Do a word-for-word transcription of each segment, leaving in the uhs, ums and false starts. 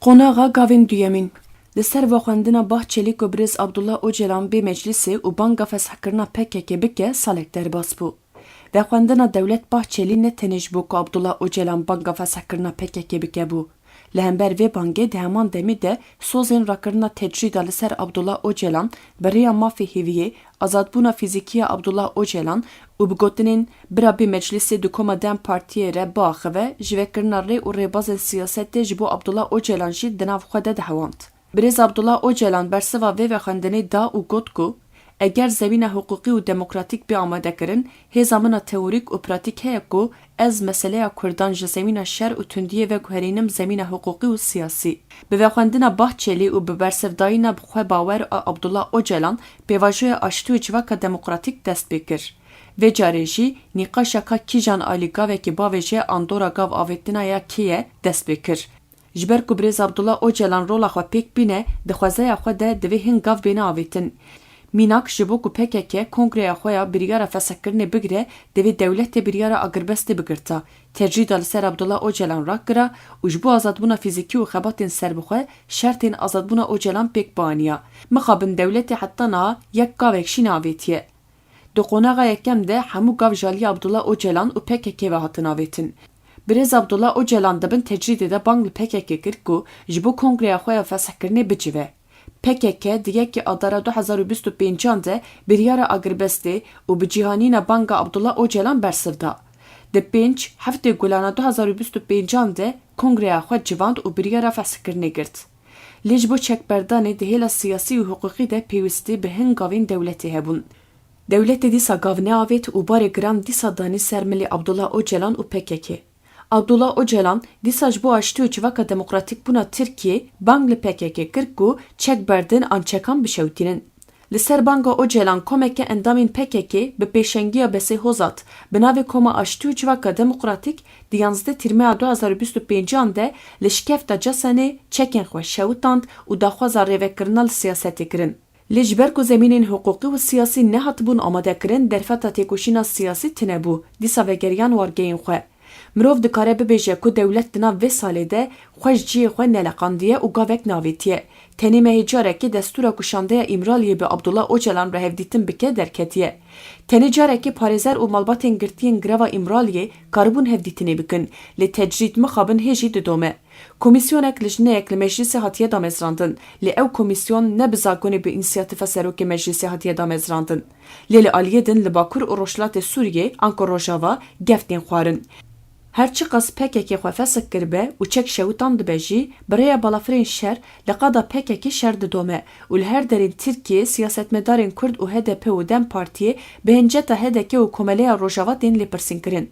Qonaxa gavên duyemîn. Li ser vexwendina Bahçelî ku birêz Abdullah Ocalan bê meclisê û banga feshekirina P K K bike, salek derbas bû. Vexwendina Dewlet Bahçelî ne tenê ji bo ku Abdullah Ocalan banga feshekirina P K K bike bû. Li hember vê bangê di heman demê de sozên rakirina tecrîda li ser Abdullah Ocalan bi rêya mafê hêviyê, azadbûna fîzîkî ya Abdullah Ocalan û bi gotinên bira bê meclisê di koma DEM Partiyê re biaxive, jivekirina rê û rêbazên siyasetê ji bo Abdullah Ocalan jî di nav xwe de dihewand. Birêz Abdullah Ocalan bersiva vê vexwendinê da û got ku, eger zemîna hiqûqî û demokratîk bê amadekirin, hêza min a teorîk û pratîk heye ku ez meseleya Kurdan ji zemîna şer û tundiyê veguherînim zemîna hiqûqî û siyasî. Bi vexwendina Bahçelî û bi bersivdayîna bi xwe bawer a Abdullah Ocalan pêvajoya aştî û civaka demokratîk dest pê kir. Vê carê jî nîqaşa ka kîjan alî gavekê bavêje andora gav avêtina ya kê ye dest pê kir. Ji ber ku birêz Abdullah Ocalan rola xwe pêk bîne, di xwezaya xwe de divê hin gav bêne avêtin. Mînak, ji bo ku P K K kongreya xwe ya biryara fesihkirinê bigire, divê dewletê biryara agirbestê bigirta, tecrîda li ser Abdullah Ocalan rakira û ji bo azadbûna fîzîkî û xebatên serbixwe şertên azadbûna Ocalan pêk bianiya. Mixabin dewletê heta niha yek gavek jî neavêtiye. Di qonaxa yekem de hemû gav ji aliyê Abdullah Ocalan û P K K ve hatin avêtin. Birêz Abdullah Ocalan di bin tecrîdê de bang li P K K kir ku ji bo kongreya xwe ya fesihkirinê bicive. P K K di yekê Adara du hezar û bîst û pêncan de biryara agirbestê û bi cîhanîna banga Abdullah Ocalan bersiv da. Di pênc, heftê Gulana du hezar û bîst û pêncan de kongreya xwe civand û biryara fesihkirinê girt. Lê ji bo çekberdanê di hêla siyasî û hiqûqî de pêwîstî bi hin gavên dewletê hebûn. Dewletê dîsa gav neavêt û barê giran dîsa danî ser milê Abdullah Ocalan û P K K. Abdullah Ocalan dîsa ji bo aştî û civaka demokratîkbûna Tirkiyê bang li P K K kir ku çek berdin an çekan bişewitînin. Li ser banga Ocalan komeke endamên P K K bi pêşengiya Besê Hozat bi navê Koma Aştî û Civaka Demokratîk di yanzdeh Tîrmeya du hezar û bîst û pêncan de li şikefta Casenê çekên xwe şewitand û daxwaza rêvekirina li siyasetê kirin. Lê ji ber ku zemînên hiqûqî û siyasî nehatibûn amadekirin, derfeta têkoşîna siyasî tune bû, dîsa vegeriyan wargeyên xwe. Mirov dikare bibêje ku dewlet di nav vê salê de xwe ji cihê xwe neleqandiye û gavek neavêtiye. Tenê mehê carekê destûra ku şandeya Îmraliyê bi Abdullah Ocalan re hevdîtin bike derketiye. Tenê carekê parêzer û malbatên girtiyên greva Îmraliyê karibûn hevdîtinê bikin, lê tecrîd mixabin hê jî didome. Komîsyonek lijneyek li meclîsê hatiye damezrandin, lê ew komîsyon ne bi zagonê bi însiyatîfa serokê meclîsê hatiye damezrandin. Lê li aliyê din li Bakur û Rojhilatê Sûriyê, anku Rojava, gef tên xwarin. Her çiqas P K K xwe fesik kiribe û çek şewitandibe jî, bi rêya balafirên şer li qada P K K şer didome û li her derên Tirkiyê siyasetmedarên Kurd û H D P û DEM Partiyê bi hinceta H D K û Komeleya Rojava tên lêpirsînkirin.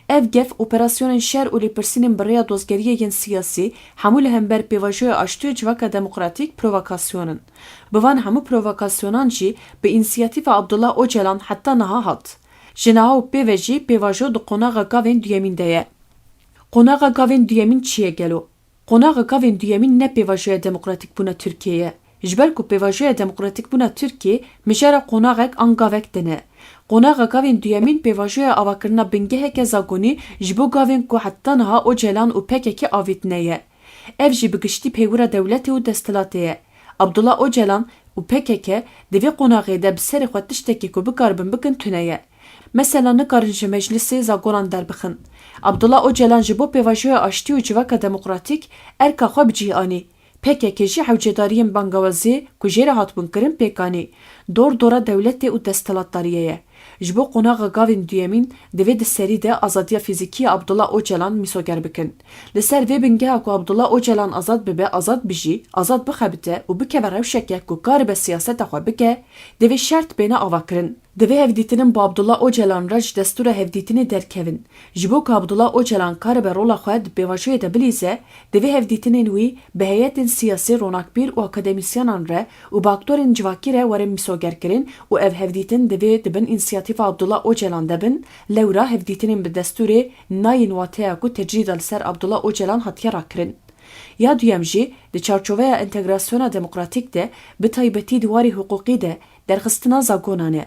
Ev gef, operasyonên şer û lêpirsînên bi rêya dozgeriyê yên siyasî, hemû li hember pêvajoya aştî û civaka demokratîk provokasyon in. Bi van hemû provokasyonan jî bi însiyatîfa Abdullah Ocalan heta niha hat. Ji niha û pê ve jî pêvajo di qonaxa gavên duyemîn de ye. Qonaxa gavên duyemîn çi ye gelo? Qonaxa gavên duyemîn ne pêvajoya demokratîkbûna Tirkiyê ye. Ji ber ku pêvajoya demokratîkbûna Tirkiyê mijara qonaxek an gavek din e. Qonaxa gavên duyemîn pêvajoya avakirina bingeheke zagonî ji bo gavên ku heta niha Ocalan û P K K avêtine ye. Ev jî bi giştî peywira dewletê û desthilatê ye. Abdullah Ocalan û P K K di vê qonaxê de bi serê xwe tiştekî ku bikaribin bikin tune ye. Mesela nikarin ji meclisê zagonan derbixin. Abdullah Ocalan ji bo pêvajoya aştî û civaka demokratîk erka xwe bi cih anî. P K K jî hewcedariyên bangawaziyê ku jê re hatibûn kirin pêk anî. Dor dora dewletê û desthilatdariyê ye. Ji bo qonaxa gavên duyemîn divê di serî de azadiya fîzîkî ya Abdullah Ocalan mîsoger bikin. Li ser vê bingeha ku Abdullah Ocalan azad bibe, azad bijî, azad bixebite û bikeve rewşeke ku karibe siyaseta xwe bike, divê şert bêne avakirin. Divê hevdîtinên bi Abdullah Ocalan re ji destûra hevdîtinê derkevin. Ji bo ku Abdullah Ocalan karibe rola xwe di pêvajoyê de bilîze, divê hevdîtinên wî bi heyetên siyasî, ronakbîr û akademîsyenan re û bi aktorên civakî re werin mîsogerkirin û ev hevdîtin divê di bin însiyatîfa Abdullah Ocalan de bin, lewra hevdîtinên bi destûrê nayên wateya ku tecrîda li ser Abdullah Ocalan hatiye rakirin. Ya duyem jî, di çarçoveya entegrasyona demokratîk de, bi taybetî di warê hiqûqî de, derxistina zagonan e.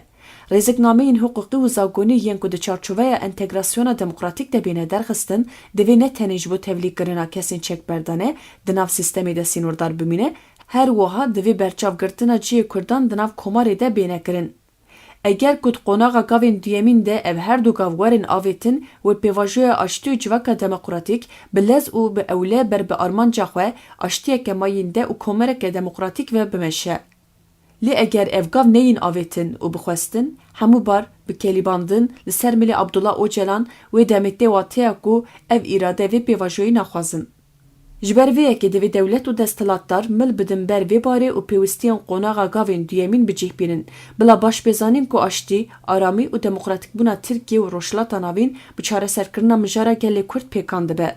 Rêziknameyên hiqûqî û zagonî yên ku di çarçoveya entegrasyona demokratîk de bêne derxistin, divê ne tenê ji bo tevlîkirina kesên çekberdane di nav sîstemê de sînordar bimîne, her wiha divê berçavgirtina cihê Kurdan di nav komarê de bêne kirin. Eger ku di qonaxa gavên duyemîn de ev her du gav werin avêtin, wê pêvajoya aştî û civaka demokratîk bi lez û bi ewle ber bi armanca xwe, aştiyeke mayînde û komareke demokratîk ve bimeşe. Lê eger ev gav neyên avêtin û bixwestin, hemû bar bi kelîbandin li ser milê Abdullah Ocalan, wê demê tê wateya ku ev îrade vê pêvajoyî naxwazin. Ji ber vê yekê divê dewlet û desthilatdar mil bidin ber vê barê û pêwistiyên qonaxa gavên duyemîn bi cih bînin. Bila baş bê zanîn ku aştî, aramî û demokratîkbûna Tirkiye û Rojhilata Navîn bi çareserkirina mijara gelê Kurd pêkan dibe.